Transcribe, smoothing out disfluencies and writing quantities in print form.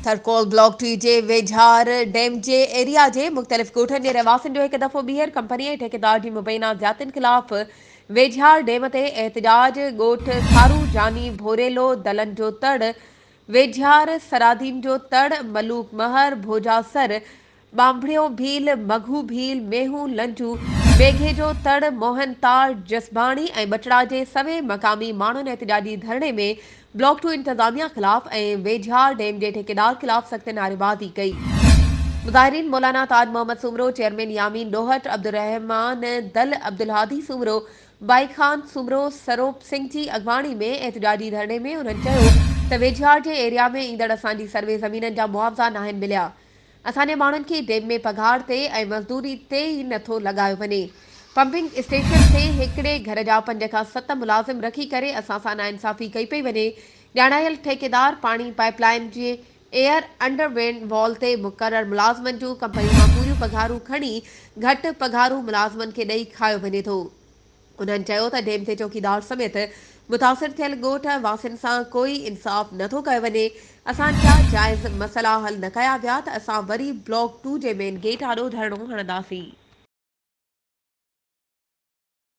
Thar Coal block ٽي جي ويجهار dam جي area جي مختلف ڳوٺن جي رهواسين جو هڪ دفعو ٻيهر ڪمپني ۽ ٺيڪيدار جي مبينا زيادتين خلاف ويجهار ڊيم تي احتجاج، ڳوٺ کارو جاني، ڀوريلو، دلن جو تڙ، ويجهار، سرادين جو تڙ، ملوڪ مهر، ڀوجاسر، ٻانڀڻيو ڀيل، مگهو ڀيل، مينهون لنجو، ميگهي جو تڙ، موهن تار، جسباڻي ۽ ٻچڙا جي سوين مقامي ماڻهن احتجاجي ڌرڻي ۾ بلاڪ ٽو انتظاميا خلاف ۽ ويجهار ڊيم جي ٺيڪيدار خلاف سخت نعريبازي ڪئي. مظاهرين مولانا تاج محمد سومرو، چيئرمين يامين ڏوهٽ، عبدالرحمان دل، عبدالهادي سومرو، بائي خان سومرو، سروپ سنگهه جي اڳواڻي ۾ احتجاجي ڌرڻي ۾ انهن چيو ته ويجهار جي ايريا ۾ ايندڙ اسان جي سروي زمينن جا معاوضا ناهن مليا، اسان جي ماڻهن کي ڊيم ۾ پگهار تي ۽ مزدوري تي ئي نه ٿو لڳايو وڃي. پمپنگ اسٽيشن تي هڪڙي گهر جا پنج کان ست ملازم رکي ڪري اسان سان ناانصافي ڪئي پئي وڃي. ڄاڻايل ٺيڪيدار پاڻي پائيپ لائين جي ايئر انڊر وين وال تي مقرر ملازمن جون ڪمپني مان پوريون پگهارون کڻي گهٽ پگهارون ملازمن کي ڏئي کايو وڃي ٿو. انهن چيو ته ڊيم تي چوڪيدار سميت متاثر ٿيل ڳوٺ واسين سان ڪوئي انصاف نه ٿو ڪيو وڃي، اسان جا جائز مسئلا حل نه ڪيا ويا ته اسان وري بلاڪ ٽو جي مين گيٽ آڏو ڌرڻو هڻنداسين.